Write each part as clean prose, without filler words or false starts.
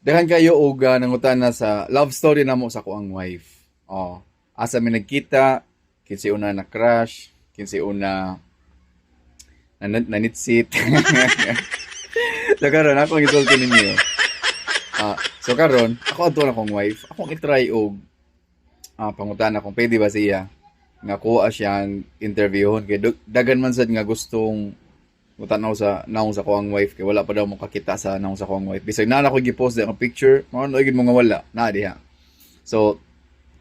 Daghan kayo og nangutana sa love story namo sa akoang wife. Oh, asa mi nagkita, kinsay una na crush, kinsay una nanitsit. So karon ako ang isulti ninyo. Ah, so karon ako adto na akong wife, akong i-try og pangutana kung pwede ba siya nga kuha siyang interviewon kay daghan man sad nga gustong mutanaw sa naong sa akoang wife kay wala pa daw makakita sa naong sa akoang wife. Bisag naa na ko gi-post ang picture, mao na gyud mo nga wala naa diha. So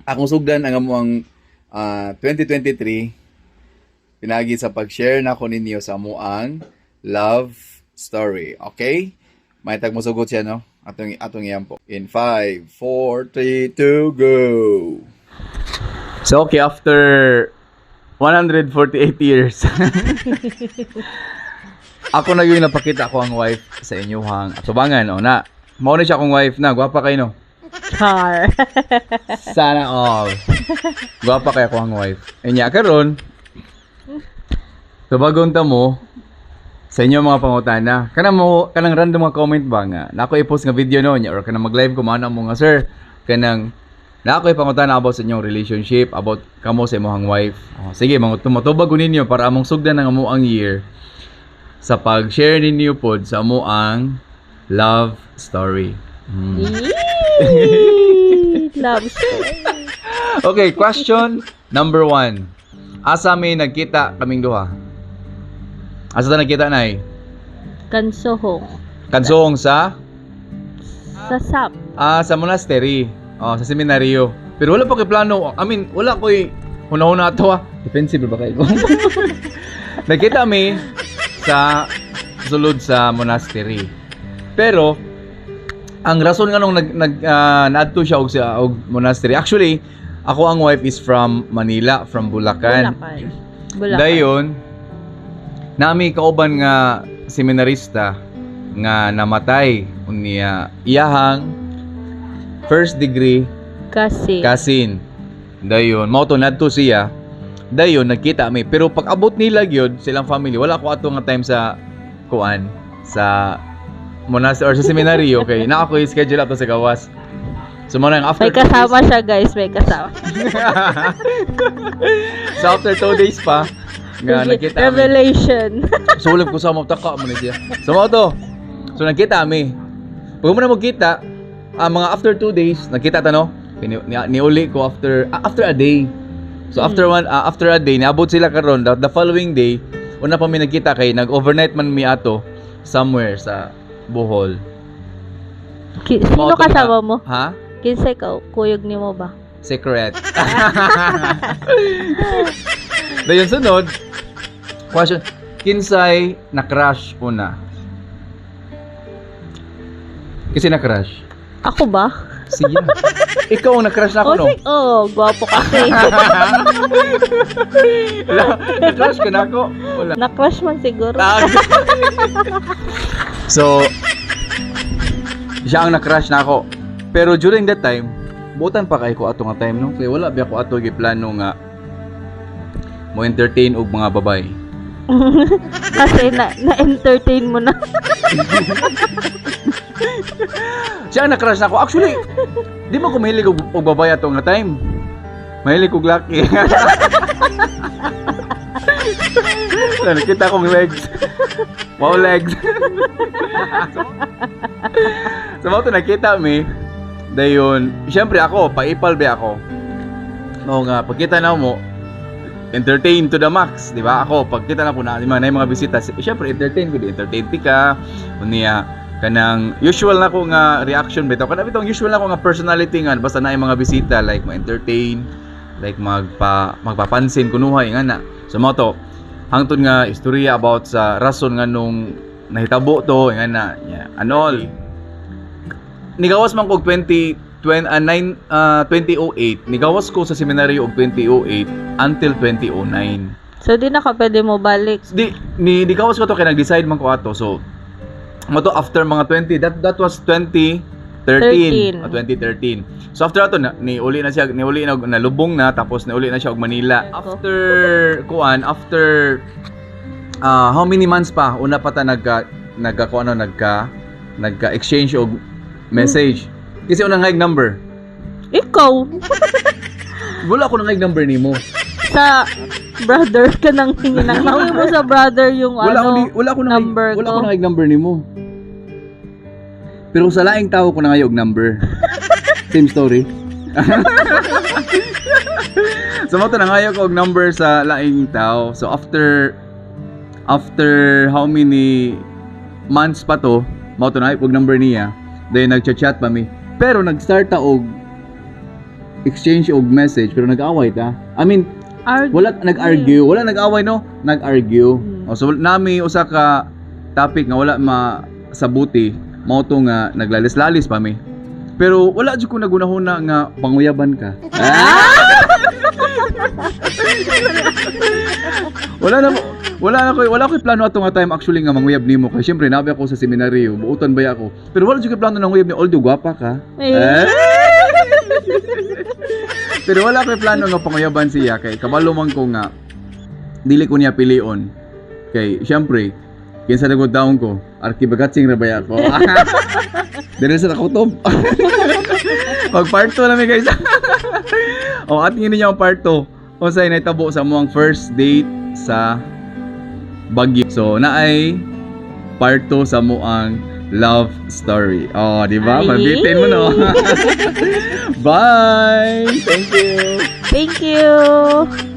akong sugdan ang among 2023 pinagi sa pag-share nako ninyo sa amoang love story. Okay? May tag mo sugot siya, no? Atong iyan po. In 5, 4, 3, 2, go! So, okay, after 148 years, ako na yung napakita ko ang wife sa inyuhang atubangan. O na, mao na siya akong wife na. Gwapa kayo, no? Char. Sana all. Gwapa kay ako ang wife. Inya karon, tubagon ta mo sa inyo mga pangutana. Kanang mo kanang random nga comment ba nga na ako i-post nga video no niya or kanang mag-live ko mana mo nga, "Sir, kanang na ako ipangutana about sa inyong relationship, about kamo sa imong wife." Oh, sige, mga tumatubag ko ninyo para among sugdan ang amoang year sa pag-share ninyo pod sa amoang love story. Yee! Love story. Okay, question number 1. Asa may nagkita kaming duha? Asa ta nagkita, Nay? Kansohong. Kansohong sa? Sa SAP. Ah, sa monastery. Oh, sa seminaryo. Pero wala pa kay plano. I mean, wala ko'y huna-huna ato ah. Defensive ba kayo? Nagkita mi sa sulod sa monastery. Pero ang rason nga nung nag, nag naadto siya og sa og monastery. Actually, ako ang wife is from Manila, from Bulacan. Bulacan. Bulacan. Dayon, nami kauban nga seminarista nga namatay unya iyahang first degree Kasi. Cousin. Dayon, mao to nadto siya. Dayon nagkita mi, pero pag abot nila gyud silang family, wala ko ato nga time sa kuan sa monastery or sa seminaryo kay na ako schedule ato sa gawas. So mo nang after May kasama siya, guys, may kasama. So after 2 days pa nga nagkita mi. Revelation. Sulib ko sa mo taka mo ni siya. So mao to. So nagkita mi. Pag mo na magkita, ang mga after 2 days, nagkita ta, no? Niuli ko after a day. So after after a day, niabot sila karon the following day, una pa mi nagkita kay nag-overnight man mi ato somewhere sa Bohol. Sino Mao to kasama mo? Ha? Kinsa ka kuyog nimo ba? Secret. Dayon sunod, question, kinsay na-crush una? Kasi na-crush? Ako ba? Sige. Ikaw ang na-crush na ako, Oh, no? oh, gwapo kasi. Wala, na-crush ka na ako? Wala. Na-crush man siguro. So, siya ang na-crush na ako. Pero during that time, butan pa kay ko ato nga time, no? Kaya wala biya ko ato giplano nga mo entertain og mga babae. Kasi na na-entertain mo na. Siya ang na-crush na ako. Actually, di mo ko mahilig og babae ato nga time. Mahilig og laki. Nakita kong legs. Wow, legs. So, mao to nakita mi. Dayon, syempre ako, paipal ba ako. No nga, pagkita na mo, entertain to the max, di ba? Ako, pagkita na ko na, mga bisita, syempre entertain ko, di entertain ti ka, unya, kanang usual na ko nga reaction bitaw, kanang bitong usual na ko nga personality nga basta na mga bisita, like ma-entertain, like magpapansin kunuhay nga na. So mao to, hangtod nga istorya about sa rason nga nung nahitabo to nga na, yeah, and all. Nigawas man ko 20 20, 9, 2008. Nigawas ko sa seminaryo og 2008 until 2009. So di na ka pwede mo balik. Di ni nigawas ko to kay nag-decide man ko ato. So mo to after mga 20, that was 2013. 13. O 2013. So after ato na, ni uli na siya, ni uli na nalubong na, tapos ni uli na siya og Manila. After kuan, after how many months pa una pa ta nagka nagka kuan ano, nagka nagka exchange og Message. Kasi unang ngay number. Ikaw, Wala ko nangayag number nimo. Sa brother ka nang hingi ng number mo sa brother yung Wala ano, ko ni, wala ko nangayag, number wala ko. ko nangayag number nimo. Pero sa laing tao ko nangayog number. Same story. So mo to, nangayo ko og number sa laing tao. So after after how many months pa to, mao to na og number niya. Then nagchat-chat pa mi. Pero nag-start ta og exchange og message, pero nag-away ta. I mean, Argue. wala nag-argue, wala nag-away, no, nag-argue. Oh, so nami usa ka topic nga wala masabuti, mao to nga naglalis-lalis pa mi. Pero wala jud ko nagunahuna nga panguyaban ka. Wala na wala na ko wala ko plano ato nga time actually nga manguyab nimo kay syempre nabi ako sa seminaryo, buutan ba ako. Pero wala jud ko plano nang uyab ni, although gwapa ka. Eh. Eh? Pero wala ko'y plano nga panguyaban siya kay kabalo man ko nga dili ko niya pilion. Kay syempre, kinsa na daon ko, arkibagatsing ra baya ako. Dili sa nakutob. Mag part 2 na mi, guys. O at ngin niyo ang part 2. Unsay nahitabo sa among first date sa Baguio. So naay part 2 sa among love story. Oh, di ba? Ay. Mabitin mo, no. Bye. Thank you. Thank you.